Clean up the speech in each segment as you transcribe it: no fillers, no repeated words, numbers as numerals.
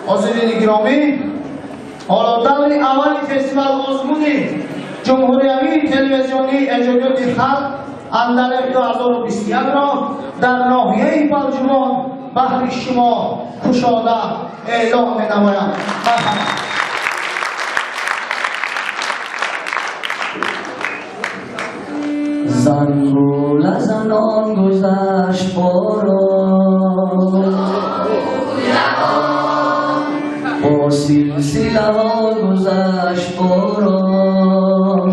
Ҳозирини гиромӣ, ҳоло даври аввали фестивал озмуни ҷумҳуриявии телевизионии эҷодиёти халқ Андалеб 2021-ро дар ноҳияи Балҷувон баҳри шумо кушода эълон менамоям. Марҳамат. Зангула занон гузашт борон, бо силсилаҳо гузашт борон,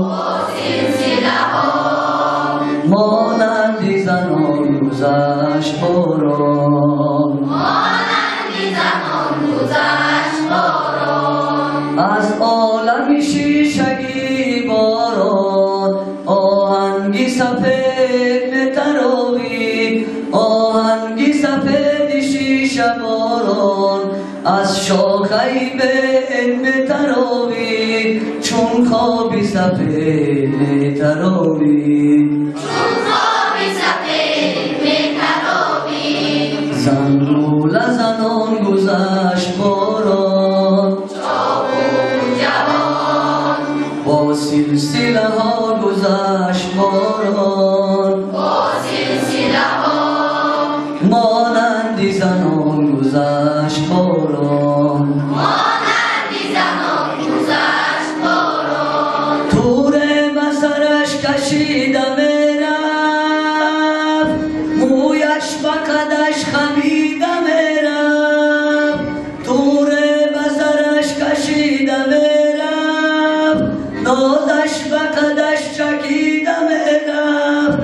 монанди занон гузашт борон, аз олами шишагӣ борон оҳанги сафед метаровид, оҳанги сафеди шиша борон аз шохаи бед метаровид, чун хоби сафед метаровид, зангула занон гузашт борон, бо силсилаҳо гузашт борон, монанди занон гузашт борон, туре ба сараш кашида мерафт, мӯяш ба қадаш хамида мерафт, туре ба сараш кашида мерафт, нозаш ба қадаш чакида мерафт,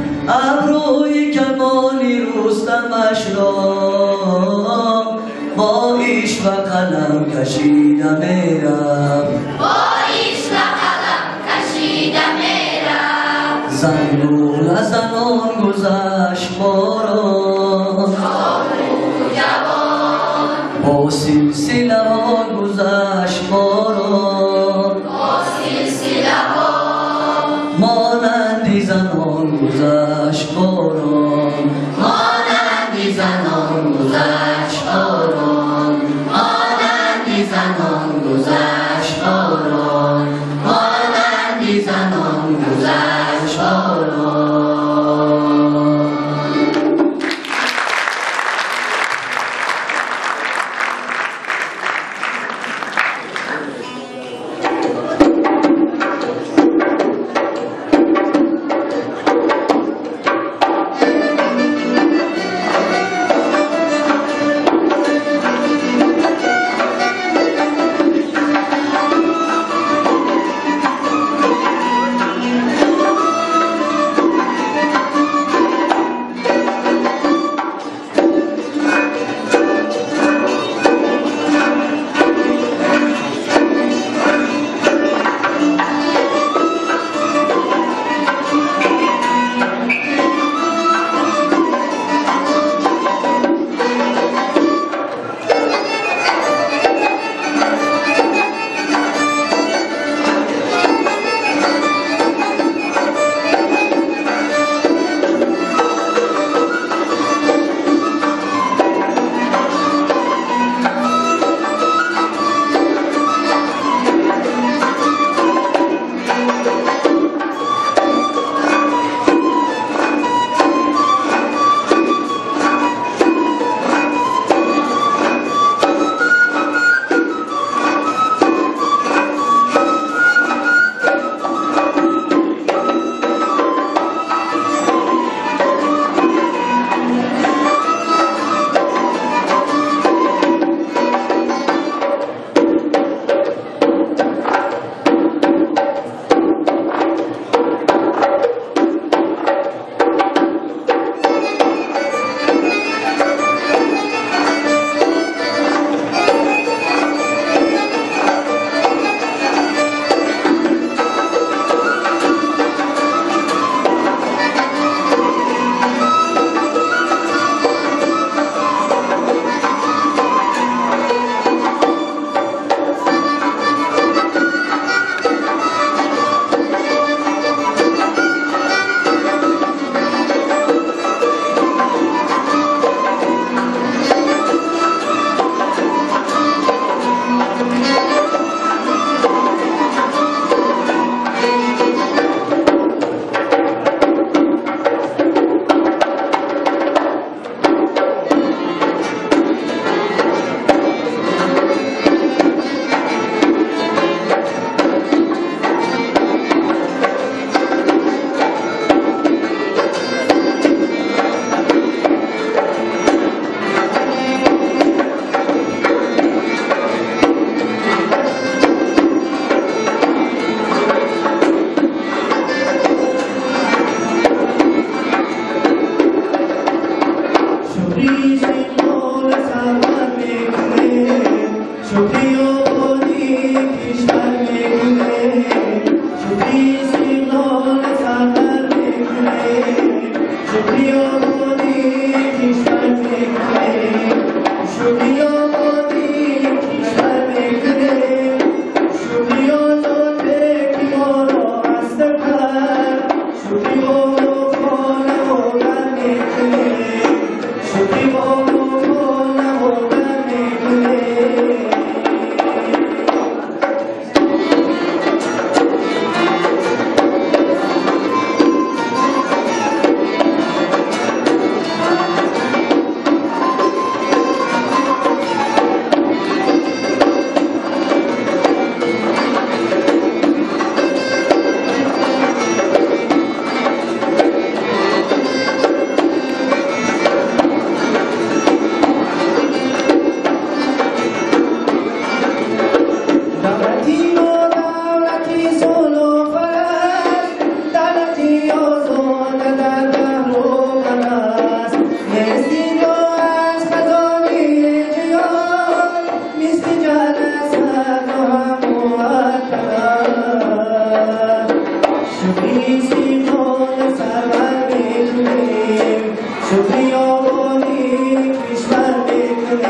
абрӯи камони рустамашро бо ишва қалам кашида мерафт, зангула занон гузашт борон, бо силсилаҳо гузашт борон, монанди занон гузашт борон, монанди занон гузашт борон, монанди занон гузашт борон, монанди занон гузашт борон.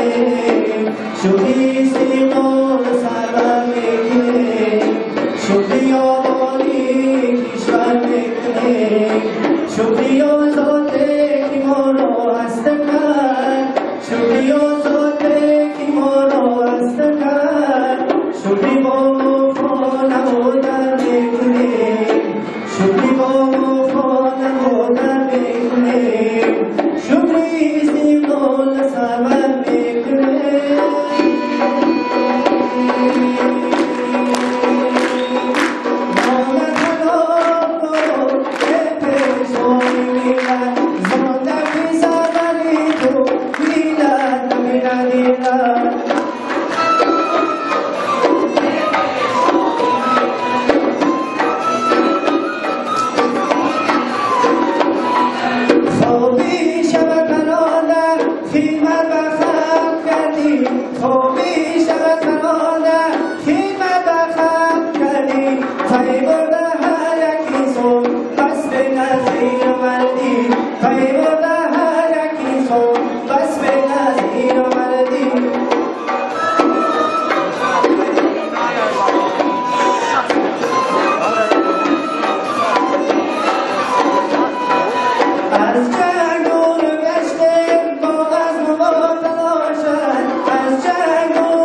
میکنیم، شکری استقلال سرور میکنیم، شکری آبادی کشور میکنیم، شکری آزاده که ما را هسته کرد، شکری آزاده که ما را هسته کرد، شکری با خانه و در میکنیم، شکری با خانه و در میکنیم، شکری استقلال سرور میکنیم. از جنگ دور گشته با عزم و با تلاشت، از جنگ دور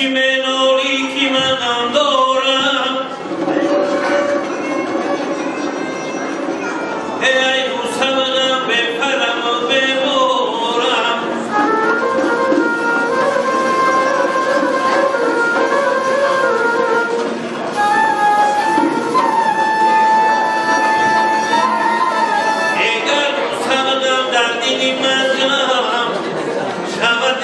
Чӣ менолӣ, ки ман ғам дорам? Эй ғуссамам, бепараму беморам. Эгар ғуссамам дар дили ман ҷам шавад.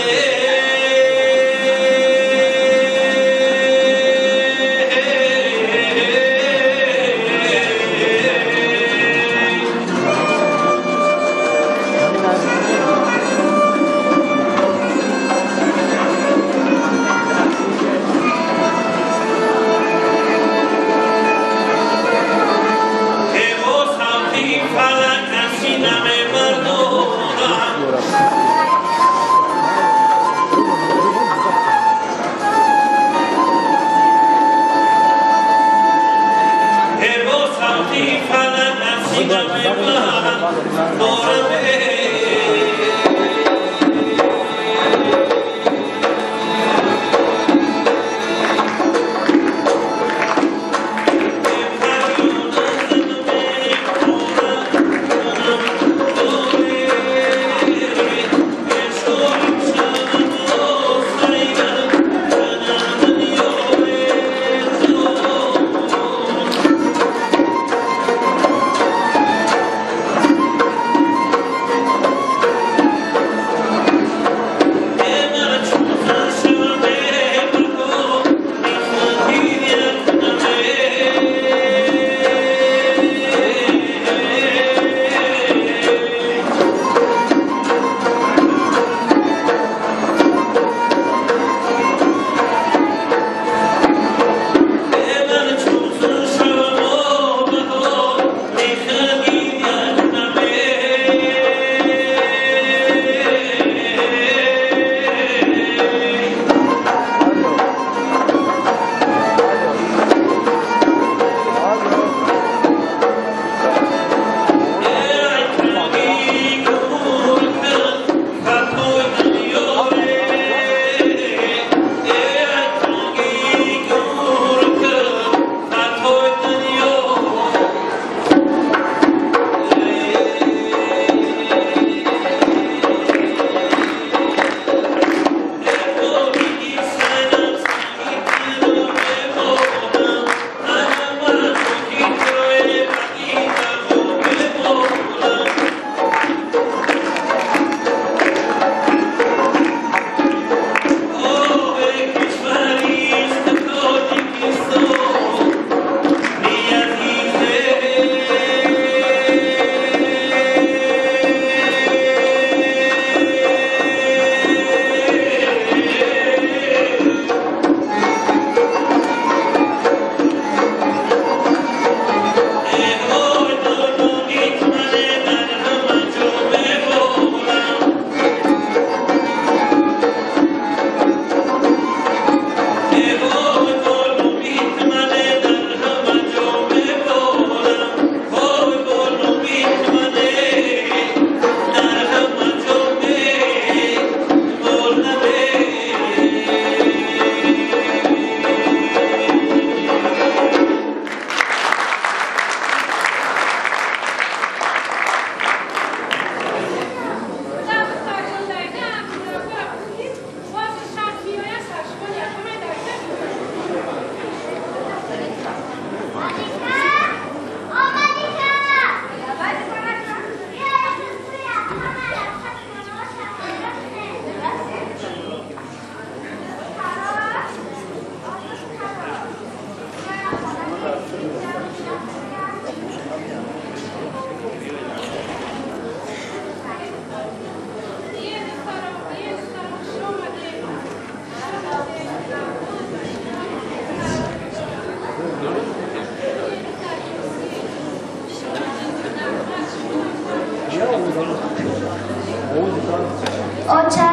Оча?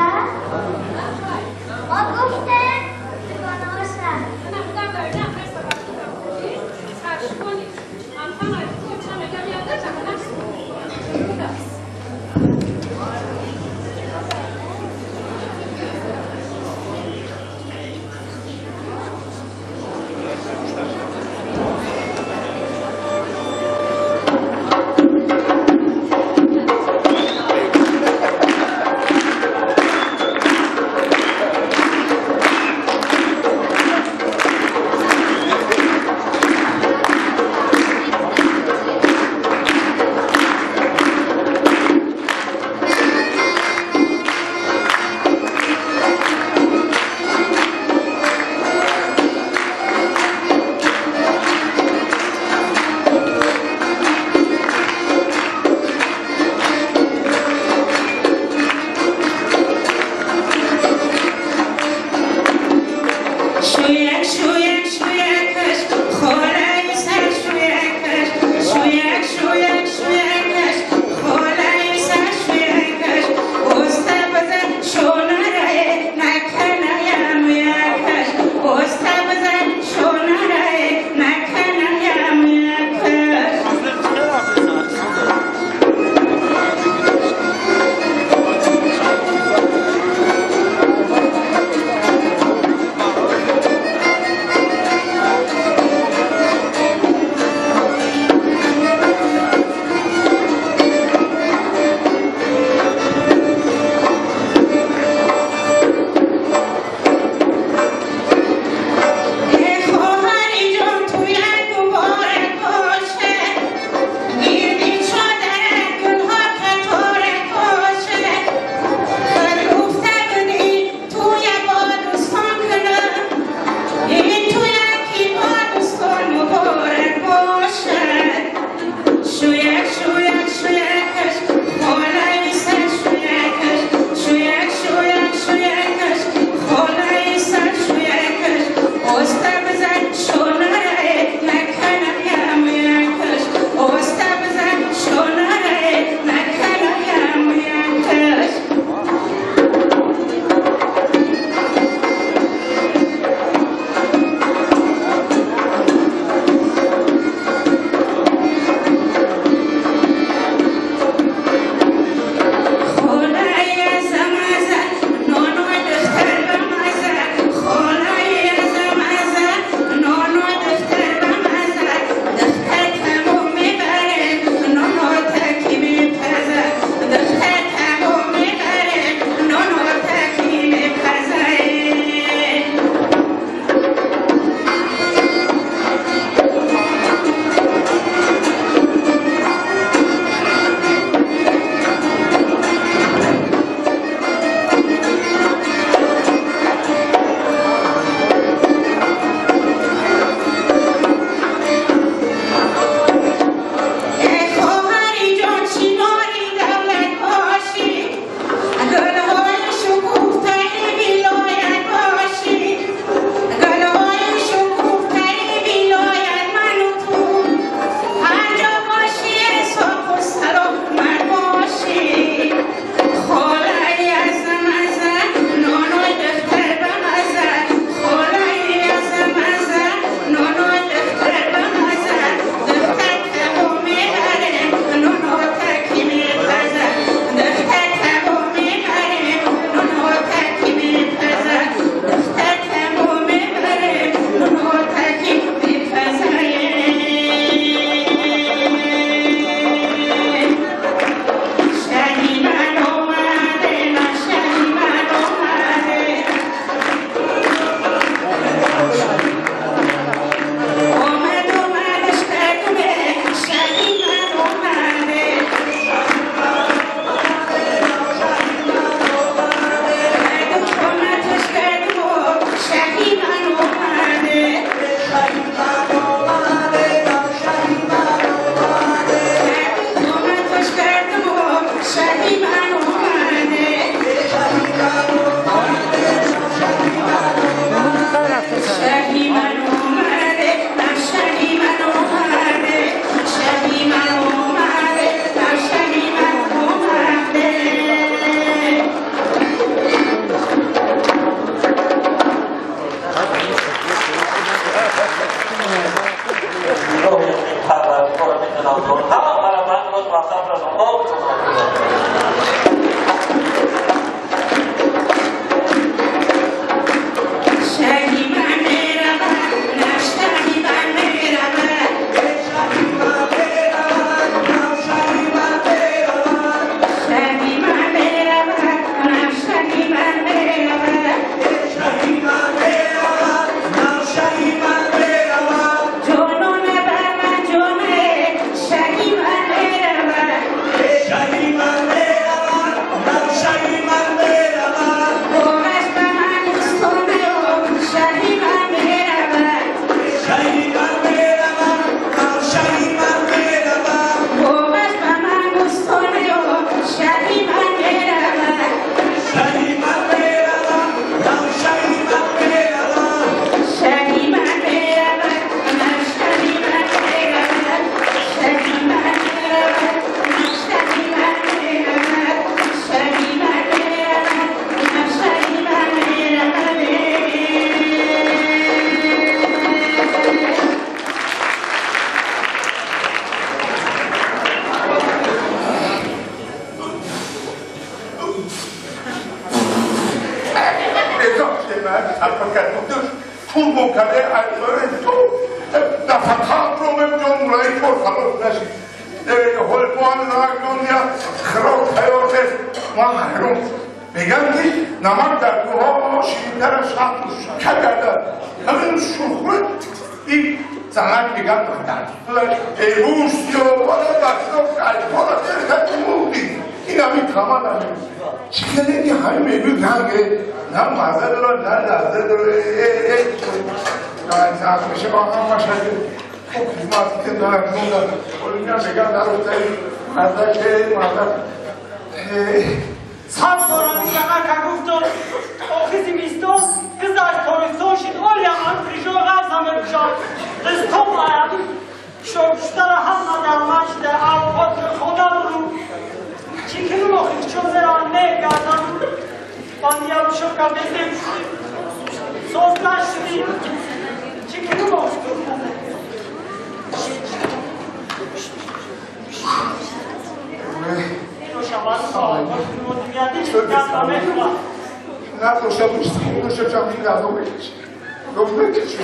Мо гуфтем дугонаоша. میگم که نمک در کوها شیرین‌تر از شهد و شکر گردد. همین شوخوت این زنک میگم در ای روش یا بالا بستا خیلی دل موندی این همین تمام همین چیزی که همین میگو نگه نه مزه داره نه لذت داره. ای زخم میشه با هم مشهد خب خدمت که دارم موندم ولی میگم نرفتایی مزه که مزه صد بارانی زنک گفتم آخی زمستان گذشت تابستان شد آلی هم فریجا غز همه بشد دستم آید شکشتر همه در مشت اوقات خودم رو چی کنم آخی چون زران نگردم بانیم شکر بزم ساز نشدی چی کنم آخی نه داشتم داشتم چند غذا بکش گفت بکش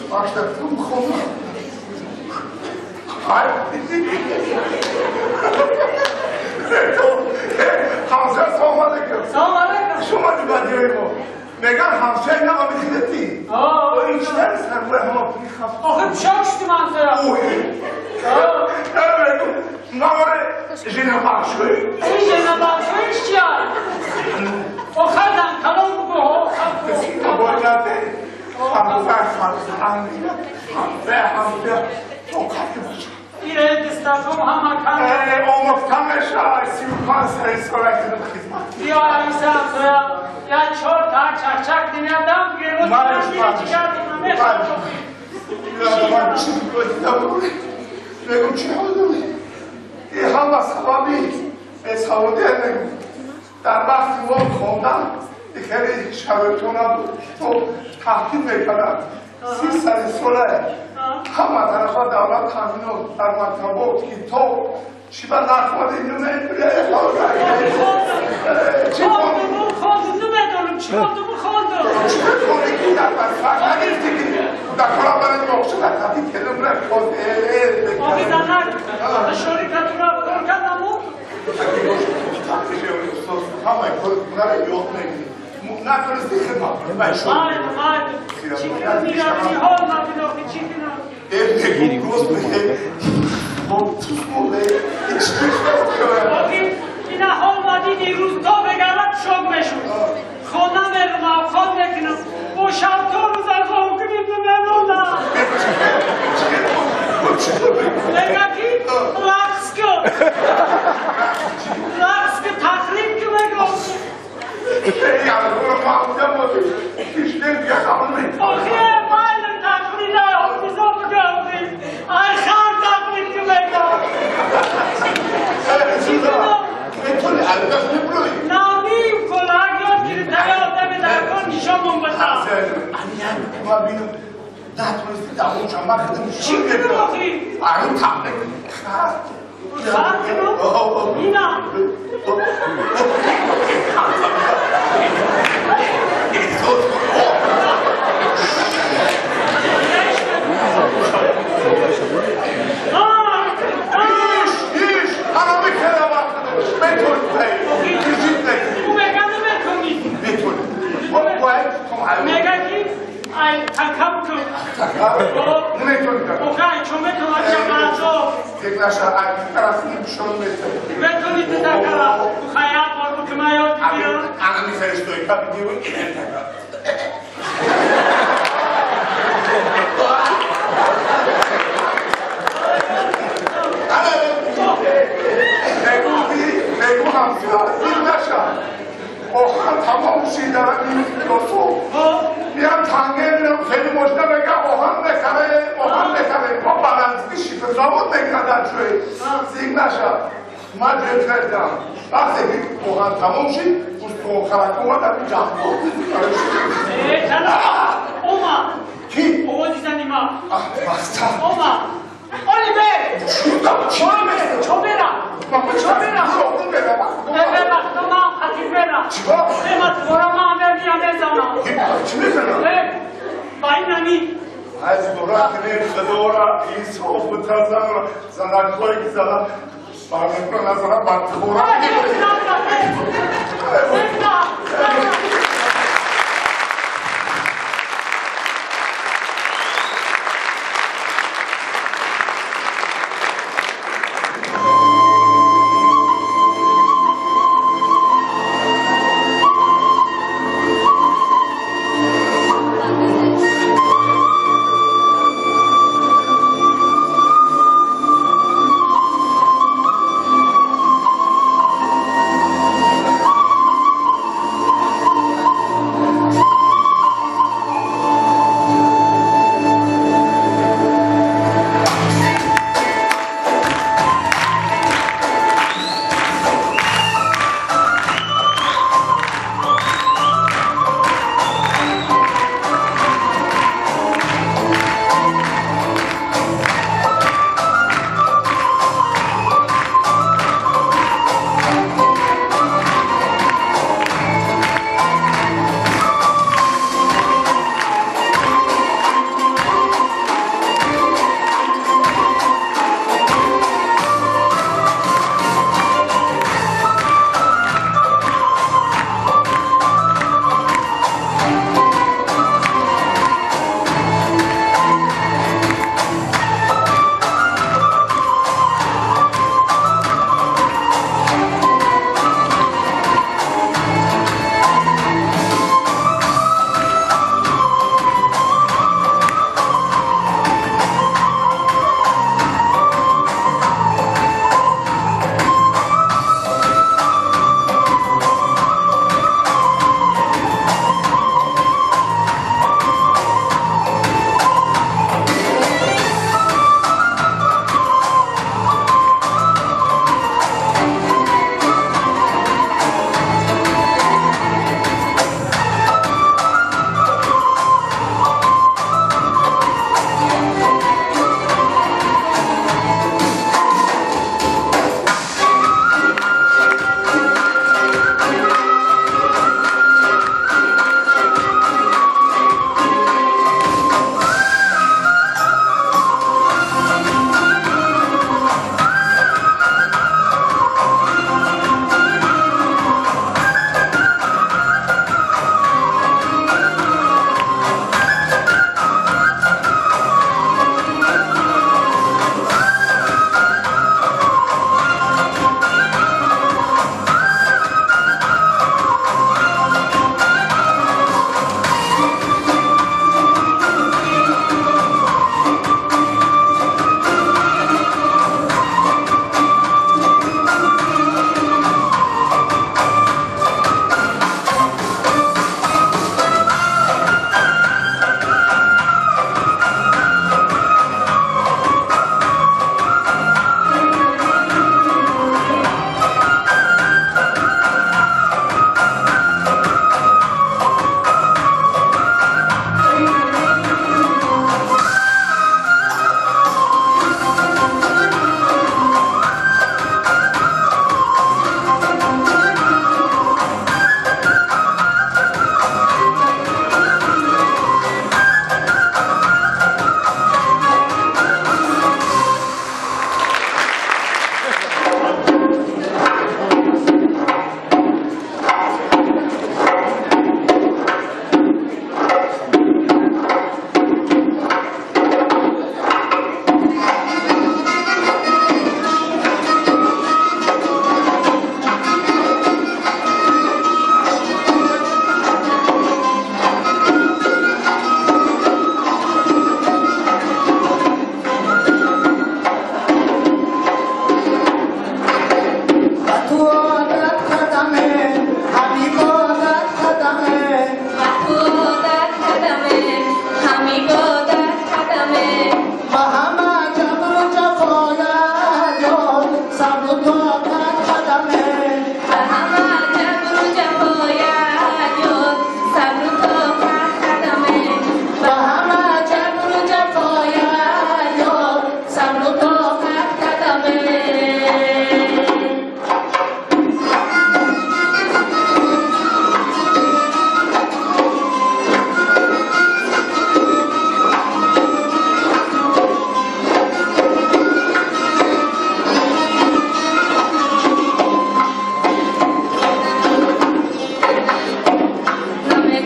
باشتم تو خودم همسر سلام علیکم. سلام علیکم. شما دیگه ما میگن همسر نه آمیدی آه این چه سر ما آخه چاک شدیم همسر نه ژنبخشوی این ژنبخشویش چیه؟ آخر کلام بگو آخر بگو ایره دستاتون همه کن آموختمش 35 سال خدمت بیا عیسی همسایه یا 4 تا چک چک دیدم گیرو چی کردیم بگو چی حالی این همه سببی سعودی در وقتی ما خوندم خیلی شرایطو نبود تو تحقیق میکردم 30 ساله همه طرفا دولت تامینو در مکتبات کتاب چی با نخواد اینو نمیبره چی خوندم خوندم نمیدونم چی خوندم خوندم چی خوندی که در فرق نگرفتی که در کارم برای باشه در تحقیق کردم رفت آقای زنک شوری کتورا کار کردم و همه کار یاد نگیری نتونستی خدمت کنی ماید چی کنم میرم حال نبینم چی کنم ای بگو گوز بده توس مولده چی آقای اینا حال مدی دیروز تا بگرد شوک بشون خانه میرم خود میکنم با شب تا روز از خواهم کنیم نمونم میگه کی رقص کن رقص کن تخریب که میگم آخه معلم تقلید حافظا بگم ای خر تقلید که میگم چی کنم؟ نه نیم کلک یاد گیره تگه آدم در کن نشان بسم چی کنم آخی؟ خر کنم؟ اینم اینا بزنم. چی میزنم؟ با این نمی. از برا کنیم خدا را این صاف و تزن را زنک هایی که زدن برنامه را نزنم برخورم.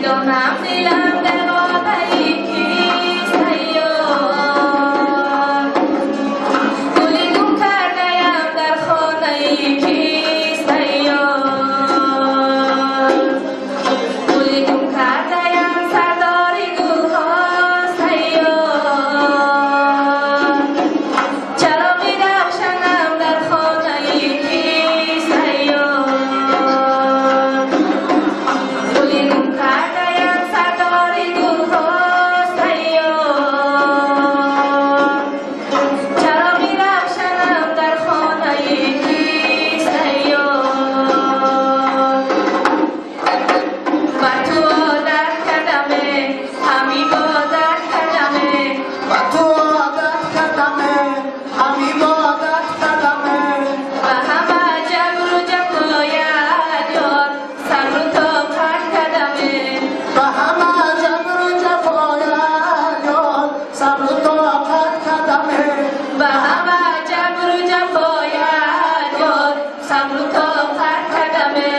Намедонам дилам девонаи кист эй ёр, гули гум кардаям дар хонаи кист эй ёр, гули гум кардаям сардори гулҳост эй ёр, чароғи равшанам дар хонаи кист эй ёр, гули гум кардаям сардори гулҳост эй ёр, чароғи равшанам дар хонаи кист эй ёр. Ба ту одат кардаме, ҳам ибодат кардаме, Ба ту одат кардаме, ҳам ибодат кардаме, ба ҳама ҷабру ҷафоят ёр сабру тоқат кардаме, ба ҳама ҷабру ҷафоят ёр сабру тоқат кардаме, ба ҳама ҷабру ҷафоят ёр сабру тоқат кардаме.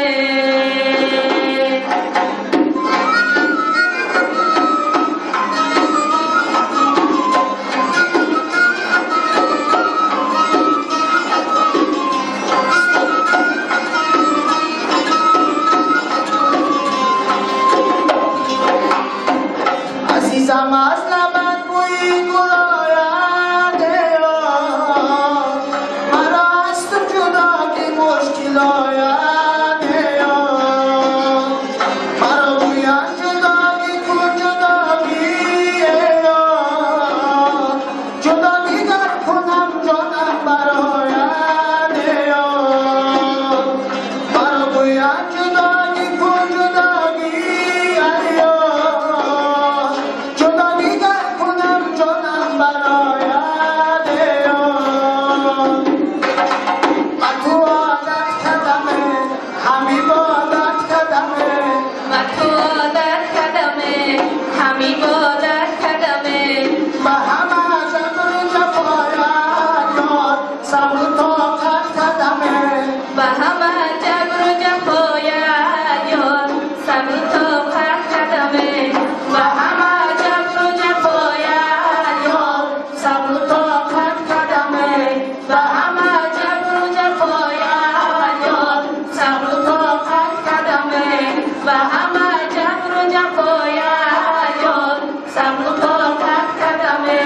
Азизам аз лабат бӯи гул ояд эй ёр, маро аз ту ҷудогӣ мушкил ояд эй ёр, маро гӯянд ҷудогӣ ку ҷудогӣ эй ёр, ҷудогӣ гар кунам ҷонам барояд эй ёр, маро гӯянд ҷудогӣ ку ҷудогӣ эй ёр, ҷудогӣ гар кунам ҷонам барояд эй ёр. Ба ту одат кардаме, ҳам ибодат кардаме, Ба ту одат кардаме, ҳам ибодат кардаме, ба ҳама ҷабру ҷафоят ёр сабру тоқат кардаме, ба ҳама ҷабру ҷафоят ёр сабру тоқат кардаме, ба ҳама ҷабру ҷафоят ёр сабру тоқат кардаме, ба ҳама ҷабру ҷафоят ёр сабру тоқат кардаме, ба ҳама ҷабру ҷафоят ёр сабру тоқат кардаме.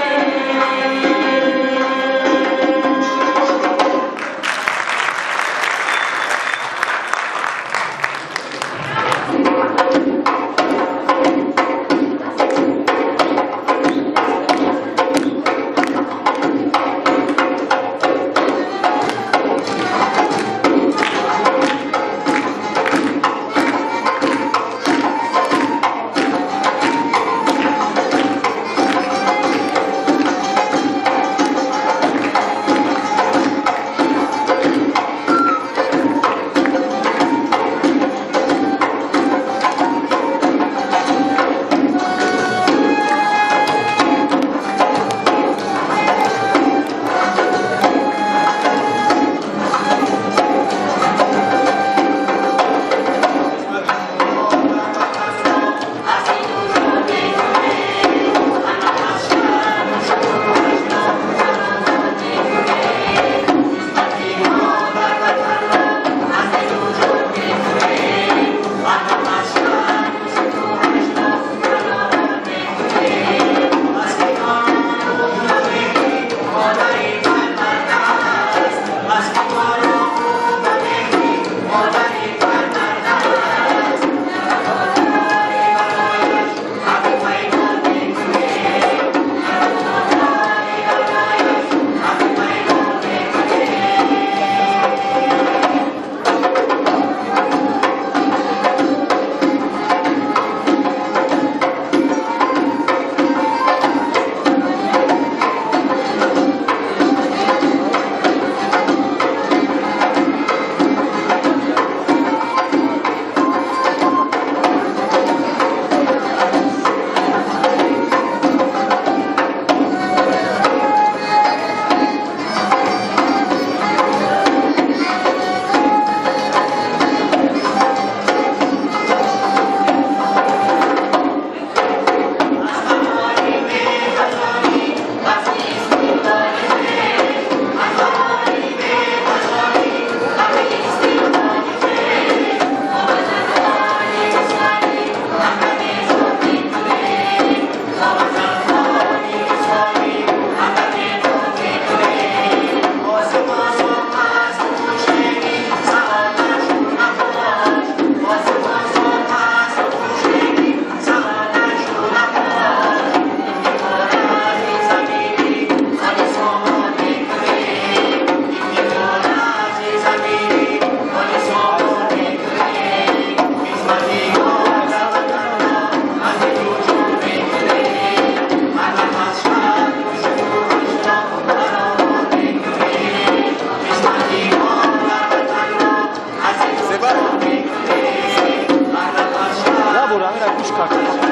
Гӯш кардед.